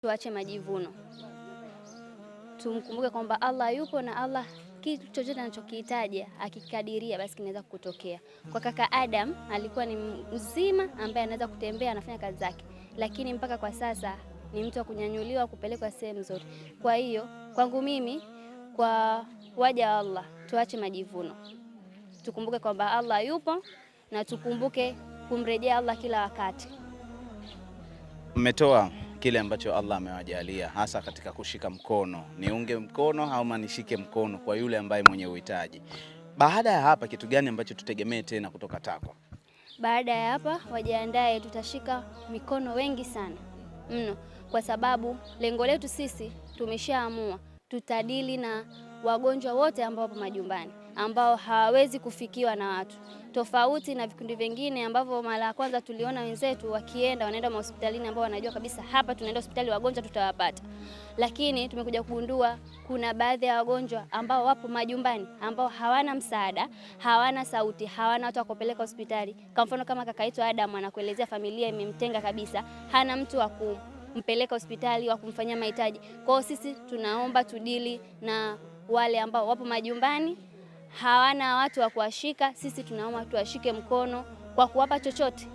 Tuache majivuno, tumkumbuke kwamba Allah yupo na Allah kitu chochote anachokihitaji akikadiria basi kinaweza kutokea. Kwa kaka Adam alikuwa ni mzima ambaye anaweza kutembea, anafanya kazi zake, lakini mpaka kwa sasa ni mtu wa kunyanyuliwa kupelekwa sehemu zote. Kwa hiyo kwangu mimi, kwa waja wa Allah, tuache majivuno, tukumbuke kwamba Allah yupo na tukumbuke kumrejea Allah kila wakati. Mmetoa kile ambacho Allah amewajalia, hasa katika kushika mkono, niunge mkono au nishike mkono kwa yule ambaye mwenye uhitaji. Baada ya hapa, kitu gani ambacho tutegemee tena kutoka TACWA? Baada ya hapa wajiandae, tutashika mikono wengi sana mno, kwa sababu lengo letu sisi tumeshaamua tutadili na wagonjwa wote ambao wapo majumbani, ambao hawawezi kufikiwa na watu, tofauti na vikundi vingine ambavyo mara ya kwanza tuliona wenzetu wakienda wanaenda mahospitalini ambao wanajua kabisa hapa tunaenda hospitali wagonjwa tutawapata. Lakini tumekuja kugundua kuna baadhi ya wagonjwa ambao wapo majumbani ambao hawana msaada, hawana sauti, hawana watu wa kupeleka hospitali. Kwa mfano kama kaka yetu Adam anakuelezea familia imemtenga kabisa, hana mtu wa kumpeleka hospitali wa kumfanyia mahitaji. Kwa hiyo sisi tunaomba tudili na wale ambao wapo majumbani hawana watu wa kuwashika. Sisi tunaomba tuwashike mkono kwa kuwapa chochote.